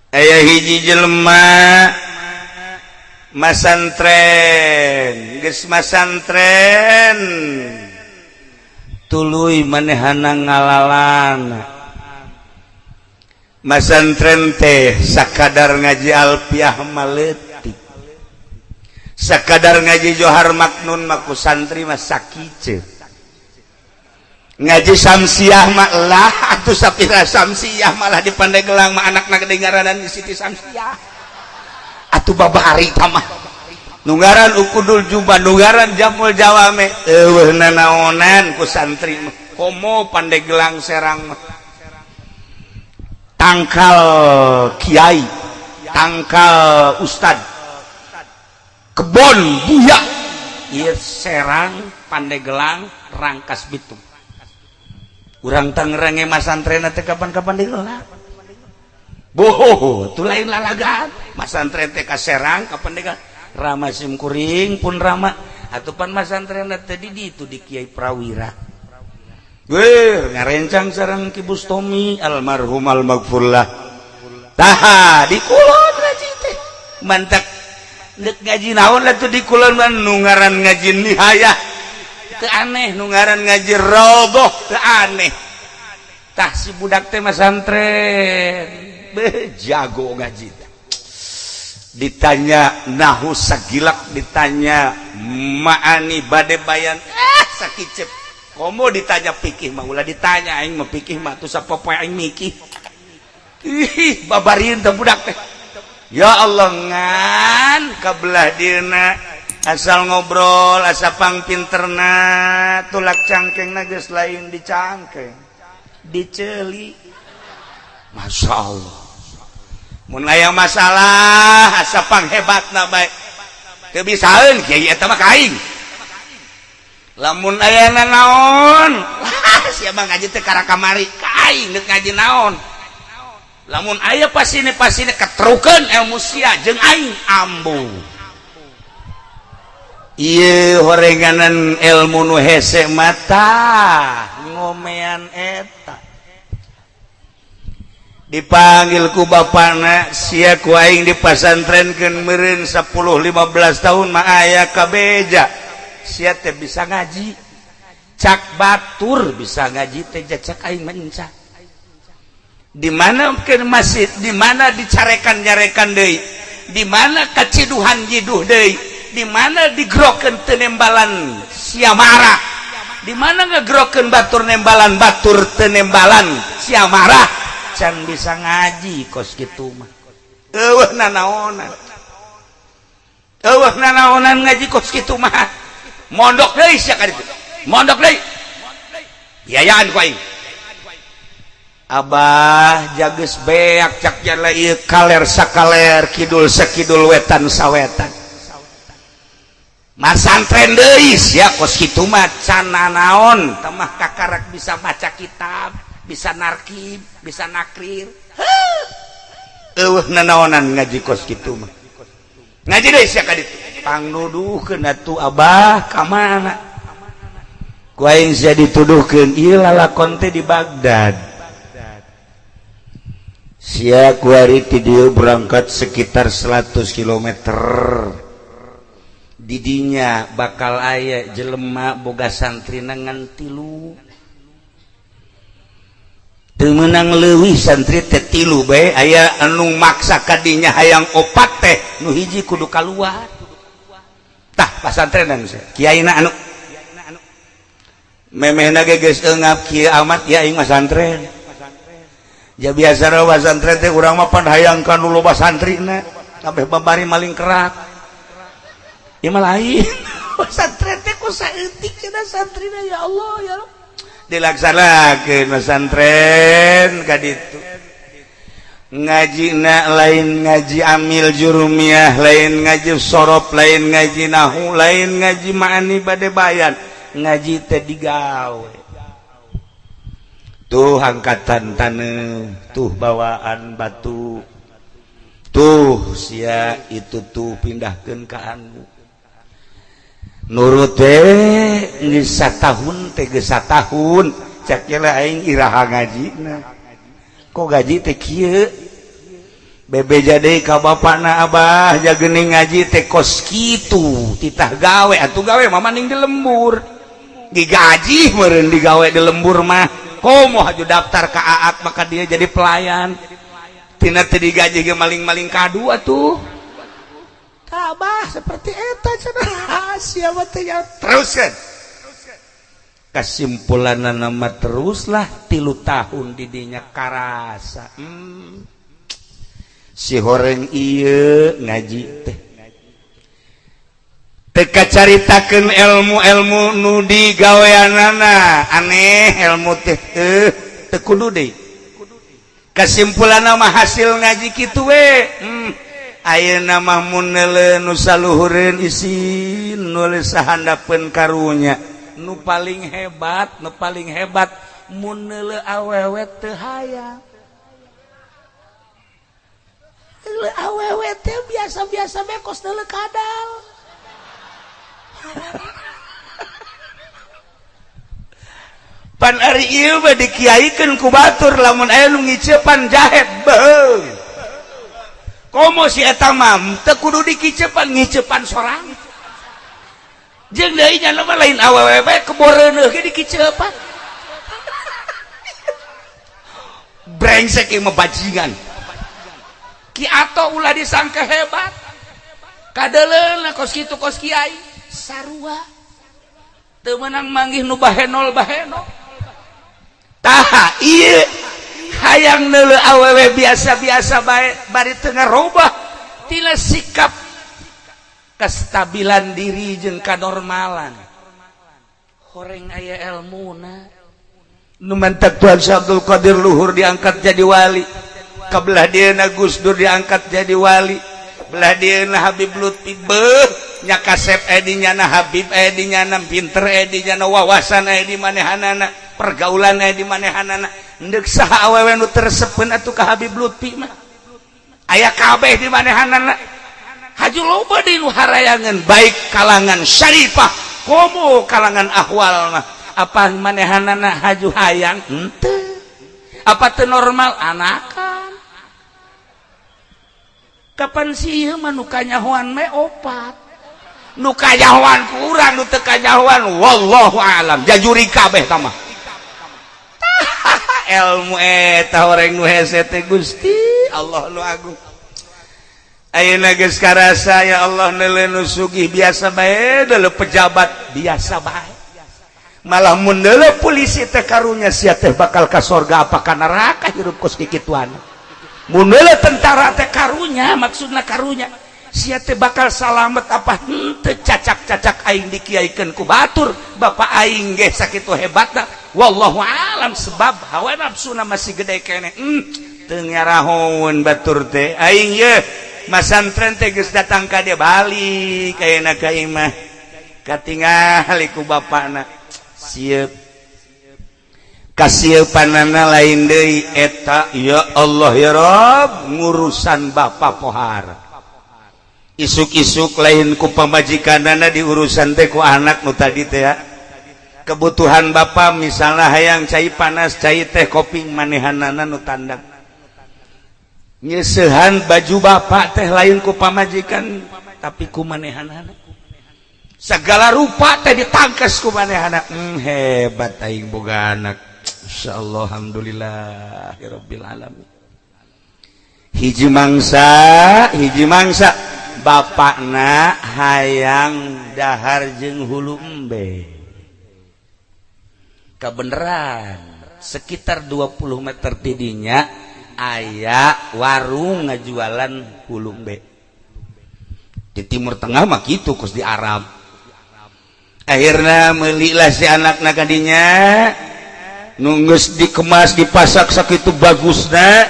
Aya hiji jelema masantren, geus masantren tuluy manehana ngalalan. Masantren teh sakadar ngaji alfiah mah leutik, sakadar ngaji Johar Maknun mah ku santri mah sakice, ngaji Samsiah mah lah atuh sapira Samsiah, malah di Pandeglang mah anakna ngaranan Siti Samsiah atuh. Babari mah nu ngaran Ukudul Juba, nu ngaran Jamul Jawame, eueuh nanaonan ku santri mah. Komo Pandeglang, Serang mah tangkal kiai, tangkal ustad, kebon buya ieu Serang, Pandeglang, Rangkas Bitung. Urang Tangerang masantren teh kapan-kapan digelar. Boho, itu lain lalagan. Masantren teh ka Serang, ka Pandeglang. Rama sim kuring pun rama atuh pan masantren teh di ditu di Kiai Prawira. Weh, ngarencang sareng Ki Bustomi almarhum almaghfurlah. Tah, di kulon ngaji teh. Mantak deuk ngaji naon atuh di kulon mah, nu ngaran ngaji nihayah teu aneh, nu ngaran ngaji raudhah teu aneh. Tah, si budak teh masantren, beh, jago ngaji teh. Ditanya nahu sagilak, ditanya ma'ani bade bayan eh sakicep. Komo ditanya pikih mah ulah ditanya, aing mah pikih mah tuh sapopoe aing mikih. Ih, babarin teh budak teh. Ya Allah, ngan kabelah dina asal ngobrol asa pang pinterna, tulak cangkeng geus lain di cangkeng, diceli. Masya Allah, mun aya masalah asa pang hebatna bae, teu bisaeun kiai eta mah ka aing. Lamun aya naon, siapa ngaji teh kara kamari ka aing, deuk ngaji naon. Lamun aya pasine pasine ketrukeun ilmu sia jeung aing ambu. Ieu horenganan ilmu nu hese mata ngomean eta. Dipanggil ku bapana, "Sia ku aing dipasantrenkeun meureun 10 15 tahun mah aya kabeja sia teh bisa ngaji. Cak batur bisa ngaji teh, cak aing menca di mana ke masjid, di mana dicarekan nyarekan deui, di mana kaciduhan jiduh deui, di mana digrokeun teu nembalan sia marah, di mana ngegrokeun batur nembalan, batur teu nembalan sia marah. Can bisa ngaji kos kitu mah, eueuh nanaonan, eueuh nanaonan ngaji kos kitu mah. Mondok deui sia ka ditu, mondok deui, biayaan ku aing." "Abah, jages beak," cak jala ieu, "kaler sakaler, kidul sakidul, wetan sawetan." "Masantren deui sia kos kitu mah, can nanaon tamah, kakarak bisa baca kitab, bisa narkib, bisa nakrir. Eueuh nanaonan ngaji kos kitu mah, ngaji deui sia ka ditu." Pangnuduhkeun atuh, "Abah, ka mana ku aing sia dituduhkeun ieu lalakon teh di Baghdad? Sia kuari ti dieu berangkat sekitar 100 km, didinya bakal aya jelema boga santri ngan tilu, teu meunang leuwih, santri teh tilu bae. Aya anu maksa kadinya hayang opat teh, nu hiji kudu kaluar. Tah, pasantrenan kiaina anu memehna ge geus eungap kieu amat ya aing masantren." Ya biasa pasantren teh urang mah pan hayang ka nu loba santrina sampai babari maling kerak. Ieu mah lain pasantren teh, ku saeutik cenah santrina. Ya Allah, ya Allah, dilaksanakeun pesantren ka ditu, ngajina lain ngaji amil jurumiyah, lain ngaji sorof, lain ngaji nahu, lain ngaji ma'ani bade bayan, ngaji teh digawe. Tuh angkatan taneuh, tuh bawaan batu, tuh sia itu tuh pindahkeun ka anu nurut teh. Geus satahun teh, geus satahun, cak aing, iraha ngajina, kok gaji teh kieu? Bebeja deui ka bapakna, "Abah, ja geuning ngaji teh kos kitu, titah gawe atuh, gawe mah mending di lembur, digaji meureun digawe di lembur mah. Komo haju daftar ka aak, maka dia jadi pelayan, tina teu digaji ge maling-maling kadu atuh." Abah seperti eta cenah, siapa teh ya. Terus kan kesimpulan nama teruslah 3 tahun didinya karasa, si horeng ieu ngaji teh teka caritakeun ilmu-ilmu nu digaweanana aneh, ilmu teh teu kudu deui. Kesimpulan nama hasil ngaji kitu we, ayeuna mah mun neuleu nu saluhureun isin, nulis sahandapeun. Karunya nu paling hebat, nu paling hebat mun neuleu awewe teu hayang. Neuleu awewe teh biasa-biasa bae, kos neuleu kadal. Pan ari ieu mah dikiaikeun ku batur, lamun aya nu ngicepan jahet beuh. Komo si eta mah teu kudu dikicepan, ngicepan sorang. Jeung deui nya mah lain awewe bae, keboreuneuh ge dikicepan. Brengsek ieu mah, bajingan. Ki Ato ulah disangka hebat, kadeleuna kos kitu, kos kiai sarua, teu meunang manggih nu bahenol bahenol. Tah ieu hayang neuleu awewe biasa-biasa bae, bari teu ngarobah tina sikap kestabilan diri jeung kanormalan. Horeng aya elmuna. Nu mantak Tuan Syekh Abdul Qadir luhur diangkat jadi wali, kabelah dieuna Gus Dur diangkat jadi wali, belah dieuna Habib Lutfi, beuh nya kasep edi nyana, Habib edi nyana, pinter edi nyana, wawasan edi manehanana, pergaulan edi manehanana. Ndek saha awewe nu teu resepeun atuh ka Habib Lutfi mah? Aya kabeh di manehanana. Haju loba di nu harayangan, baik kalangan syarifah komo kalangan ahwal mah. Apa manehanana haju hayang henteu? Apa teu normal anakan? Kapan sih ieu mah nu kanyahoan me opat, nu kanyahoan kurang, nu teu kanyahoan wallahu alam, jajuri kabeh tah mah. Ilmu eta horeng nu hese teh, Gusti Allah nu agung. Ayeuna geus karasa, ya Allah, neuleu nu sugih biasa bae, deuleu pejabat biasa bae, malah mun deuleu polisi teh karunya, sia teh bakal ka sorga apa ka neraka hirup kos kikituan. Mun deuleu tentara teh karunya, maksudna karunya sia teh bakal salamet apa henteu. Cacak-cacak aing dikiaikeun ku batur, bapak aing ge sakitu hebatna, wallahu alam, sebab hawa nafsuna masih gede keneh. Teu ngarahoun batur teh. Aing ye masantren teh geus datang ka dia, balik ayeuna ka imah, katingali ku bapakna sieup kasiepanana lain deui eta. Ya Allah, ya Rob, ngurusan bapak pohara isuk-isuk lain ku pamajikanana diurusan teh, ku anak nu tadi teh ya. Kebutuhan bapak misalnya hayang cai panas, cai teh, kopi, manehanana nu tandang. Nyesehan baju bapak teh lain ku pamajikan, tapi ku manehanana. Segala rupa teh ditangkes ku manehana. Hebat aing boga anak. Insyaallah, alhamdulillah rabbil alamin. Hiji mangsa, hiji mangsa bapakna hayang dahar jeung hulu embe. Kebenaran sekitar 20 meter tidinya aya warung ngajualan hulu embe. Di Timur Tengah mah gitu, kos di Arab. Akhirnya melilah si anak kadinya, nunggus dikemas, dipasak sakitu bagusna,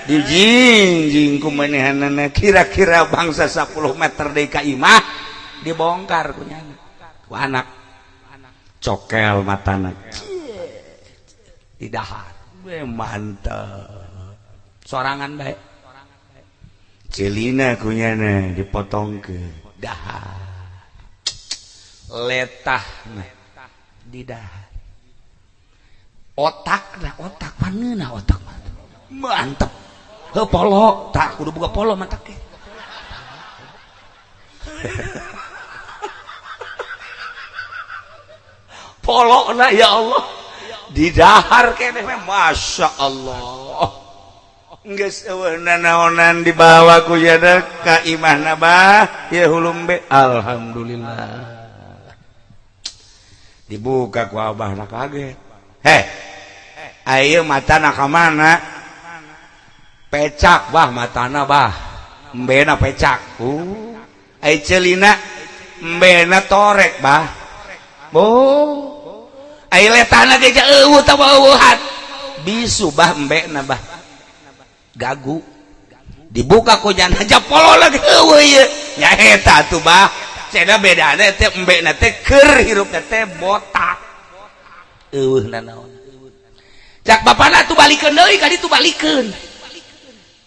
dijingjing ku manehanana. Kira-kira bangsa 10 meter deui ka imah, dibongkar ku nyana, ku anak, cokel matana di dahar. Mantap, sorangan bae. Celina kunyana dipotong ke dahar, letah di dahar, otak nah, otak paneunah, otak mantep. Heuh polo, tah kudu boga polo mantak ge. Polo na ya Allah. Didahar keneh Masya Allah. Geus eueuh nanaonan dibawa ku jada ka imahna bah, ya hulumbe. Alhamdulillah. Dibuka ku abahna kaget. Heh. Ayo matana ka mana? Pecak bah matana bah. Embena pecak. Ai celina embena torek bah. Oh. Ai letana ge eueuh tah eueuhan. Bisu bah embena bah. Gagu. Dibuka ku jana japolo lagi eueuh ieu. Nya eta atuh bah. Cenah bedana teh embena teh keur hirupna teh botak. Eueuh nanaon. Cak bapana tuh balikeun deui ka ditu balikeun.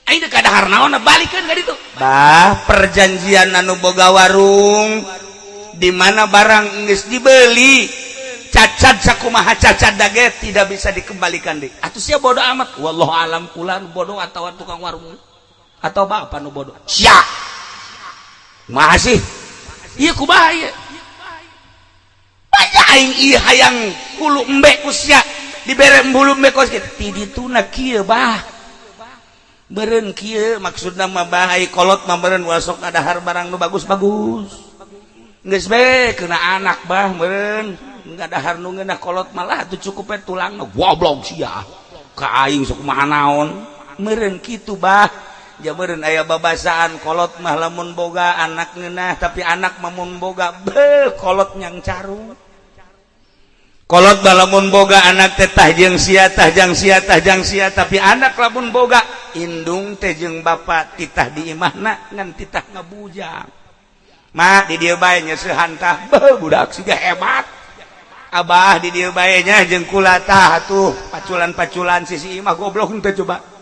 Aing teh kadahar naon balikeun ka ditu. Bah, perjanjian anu boga warung di mana barang geus dibeli cacat sakumaha cacat dage tidak bisa dikembalikan deui. Atuh sia bodoh amat. Wallahu alam kula nu bodoh atawa tukang warung atau bapak nu bodoh. Sia. Kumaha sih? Ieu kumaha ieu? Banyak aing ieu hayang hulu embe ku sia dibere hulu embe kos kitu. Ti dituna kieu bah. Beureun kieu maksudna mah bah ai kolot mah beureun wasok ngadahar barang nu bagus-bagus. Geus be kena anak bah beureun ngadahar nu ngeunah kolot malah atuh cukup we tulangna goblok sia. Ka aing sok kumaha naon. Meureun kitu bah. Ja meureun aya babasaan kolot mah lamun boga anak ngeunah tapi anak mah mun boga beuh kolot nyang carung. Kolot mah lamun boga anak teh tah jeung sia tah jang sia tah jang sia tapi anak lamun boga indung teh jeung bapa titah di imahna ngan titah ngabujang. Ma di dieu bae nyeusehan tah beuh budak siga hebat. Abah di dieu bae nya jeung kula tah atuh paculan-paculan sisi imah goblok teh coba.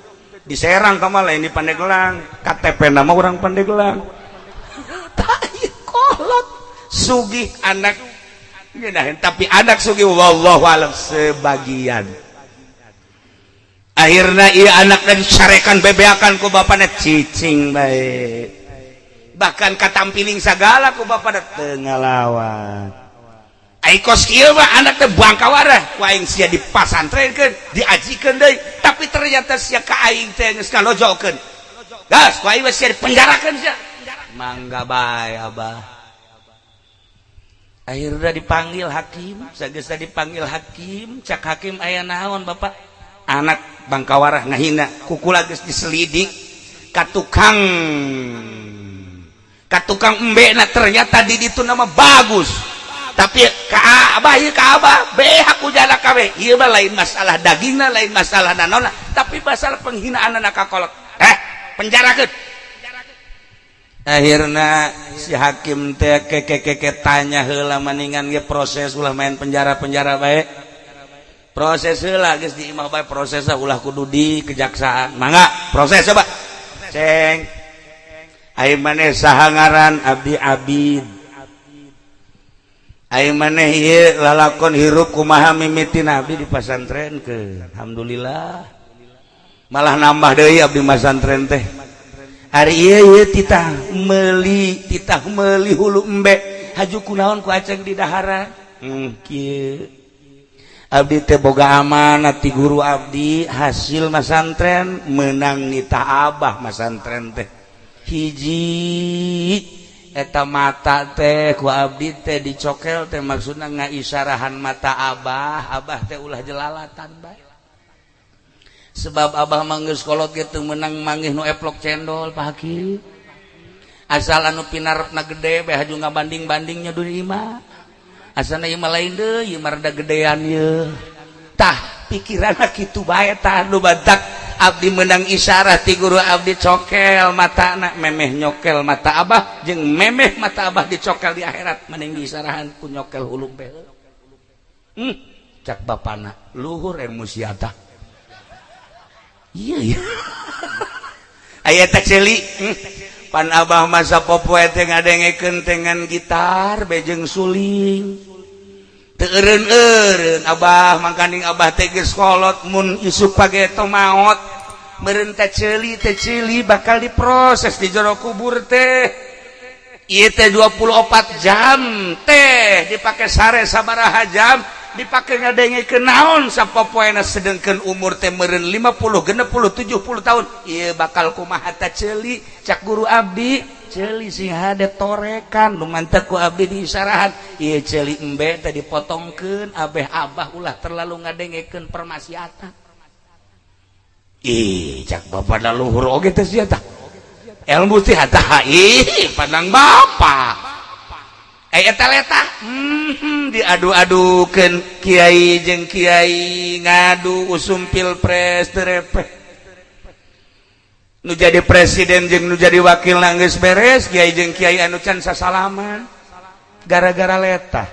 Diserang ka mah lain di Pandeglang, KTP nama orang Pandeglang. Tah ieu kolot sugih anak ngeunaheun tapi anak sugih wallahu alam sebagian. Akhirna ieu anak dan dicarekan bebeakan ku bapana cicing bae. Bahkan katampiling sagala ku bapana teu ngalawan. Ai kos kieu mah anak teh bangkawarah ku aing sia dipasantrenkeun, diajikeun deui, tapi ternyata sia ka aing teh geus ngalojokeun. Gas ku aing sia dipenjarakeun sia. Mangga bae abah. Akhirna dipanggil hakim, sageusna dipanggil hakim, cak hakim aya naon bapak? Anak bangkawarah ngahina, kukula geus diselidik ka tukang embena ternyata di ditu nama bagus. Tapi ka abah ieu ka abah beha ku jana kawe. Ieu mah lain masalah dagingna, lain masalah nanaonna, tapi masalah penghinaan anak ka kolot. Penjarakeun. Akhirna si hakim teh keke tanya heula maningan ge proses ulah main penjara-penjara bae. Proses heula geus di imah bae prosesna ulah kudu di kejaksaan. Mangga proses coba. Ceng. Ai maneh saha ngaran Abdi Abid. Ai maneh ieu lalakon hirup kumaha mimitin abdi di pasantrenkeun. Alhamdulillah. Malah nambah deui abdi masantren teh. Hari ieu ieu titah meuli hulu embe haju kunaon ku aceng di dahara. Kieu. Abdi teh boga amanat ti guru abdi hasil masantren menang nita abah masantren teh. Hiji eta mata teh ku abdi teh dicokel teh maksudna ngaisyarahan mata abah, abah teh ulah jelalatan bae. Sebab abah mah geus kolot ge teu meunang manggih nu eplok cendol Pak Hakim. Asal anu pinarepna gede bae haju ngabanding-bandingnya di imah. Asana ieu mah lain deui, ieu mah rada gedean ieu. Tah pikiranna kitu bae tah nu batak abdi menang isyarah ti guru abdi cokel matana memeh nyokel mata abah jeung memeh mata abah dicokel di akhirat mending diisyarahan ku nyokel hulu bae. Cak bapana luhur emosi tah. Iya iya. Aya teh ceuli. Pan abah masa popoe teh ngadengekeun dengan gitar bejeng suling. Teu eureun-eureun abah mangkaning abah teh geus kolot mun isuk pageto maot. Meureun teh ceuli teh, ceuli bakal diproses di jero kubur teh. Ieu teh 24 jam teh dipake sare sabaraha jam, dipake ngadengekeun naon sapopoena, sedengkeun umur teh meureun 50, 60, 70 tahun. Ieu bakal kumaha ta ceuli? Cak guru abdi, ceuli sing hade torekan nu mantek ku abdi diisarahan. Ieu ceuli embe teh dipotongkeun abeh abah ulah terlalu ngadengekeun permaksiatan. Ih, cak bapak da luhur oge teh sia tah ilmu teh tah. Ih, pandang bapak eh eta letah, diadu-adukeun kiai jeung kiai, ngadu usum pilpres teu repeh. Nu jadi presiden jeung nu jadi wakil geus beres, kiai jeung kiai anu can sasalaman gara-gara letah.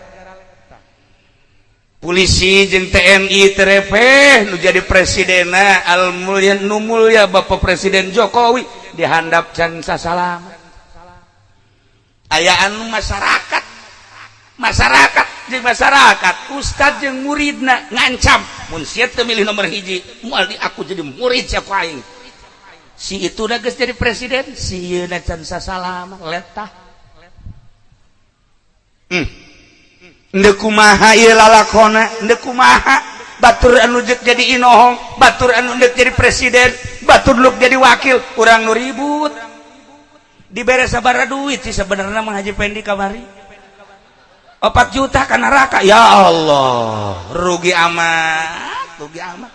Polisi jeung TNI teu repeh. Nu jadi presidena al mulia, nu mulia Bapak Presiden Jokowi dihandap can sasalaman. Aya anu masyarakat, masyarakat jeung masyarakat, ustad jeung muridna ngancam, mun sia teu milih nomor 1, moal di aku jadi murid siapa aing. Si itu udah geus jadi presiden, si ieu can sasalaman. Letah, Ndek kumaha ieu lalakona? Ndek kumaha batur anu jek jadi inohong, batur anu ndek jadi presiden, batur nu jadi wakil, urang nu ribut? Dibere sabaraha duit sih sebenarnya Mang Haji Pendi kamari? 4 juta ka neraka. Ya Allah, rugi amat, rugi amat,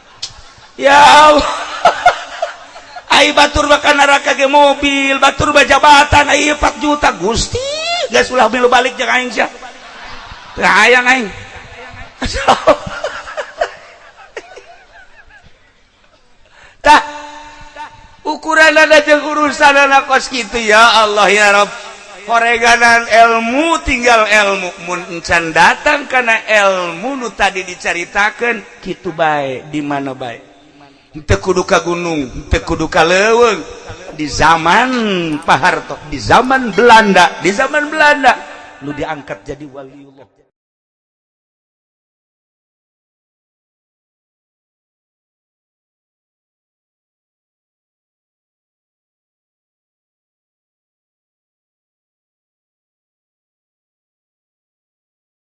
ya Allah. Ai batur bakal neraka ge mobil, batur jabatan, ai 4 juta. Gusti, geus ulah milu balik jeung aing sia. Teu hayang aing. Tah, ukuran ada jeung urusan anak kos kitu. Ya Allah, ya Rob, horeganan ilmu, tinggal ilmu. Mun encan datang karena ilmu nu tadi dicaritakeun kitu bae, di mana bae, teu kudu ka gunung, teu kudu ka leuweung. Di zaman Pak Harto, di zaman Belanda, di zaman Belanda nu diangkat jadi waliullah.